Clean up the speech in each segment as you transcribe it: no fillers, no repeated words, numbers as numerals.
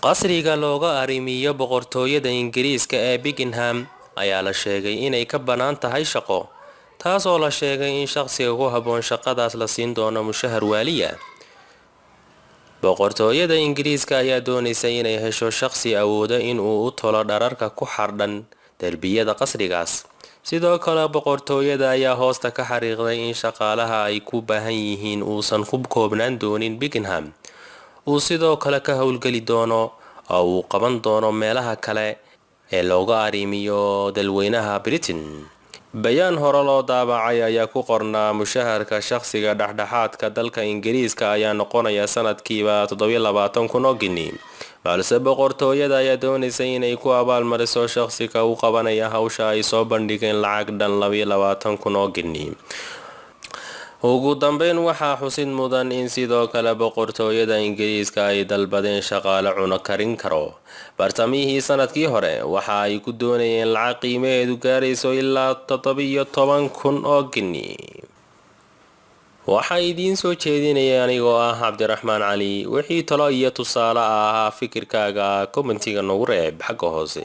Qasriga looga arrimiyo boqortooyada Ingiriiska ee Buckingham ayaa la sheegay inay ka bannaan tahay shaqo, taasoo la sheegay in shaqsiga ku habboon shaqadaas la siin doono mushahar waaliya. Boqortooyada Ingiriiska ayaa doonaysa inay hesho shaqsi awooda in uu u tolo dhararka ku xardhan derbiyada qasrigaas. Sidoo kale, boqortooyada ayaa hoosta ka xariiqday in shaqaalaha ay ku baahan yihiin uusan ku koobnaan doonin Buckingham, uu sidoo kale ka howlgeli doono oo uu qaban doono meelaha kale ee looga arrimiyo dalweynaha Britain. Bayaan hore loo daabacay ayaa ku qornaa mushaharka shaqsiga dhexdhexaadka dalka Ingiriiska ayaa noqonaya sanadkiiba 27,000 oo gini, balse boqortooyada ayaa doonaysa inay ku abaalmariso shaqsiga u qabanaya hawsha ay soo bandhigeen lacag dhan 22,000 oo gini. Ugu dambeyn, waxaa xusid mudan in sidoo kale boqortooyada Ingiriiska ay dalbadeen shaqaale cuno karin karo. Bartamihii sanadkii hore waxa ay ku doonayeen lacag qiimaheedu gaarayso ilaa 17,000 oo gini. Waxaa idiin soo jeedinaya anigoo ah Cabdiraxmaan Cali. Wixii talo iyo tusaale ahaa fikirkaaga commentiga noogu reeb xagga hoose.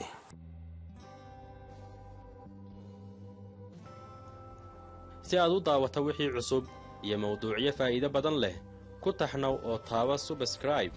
Si aad u daawato wixii cusub iyo mowduucyo faa'iido badan leh, ku taxnow oo taaba subscribe.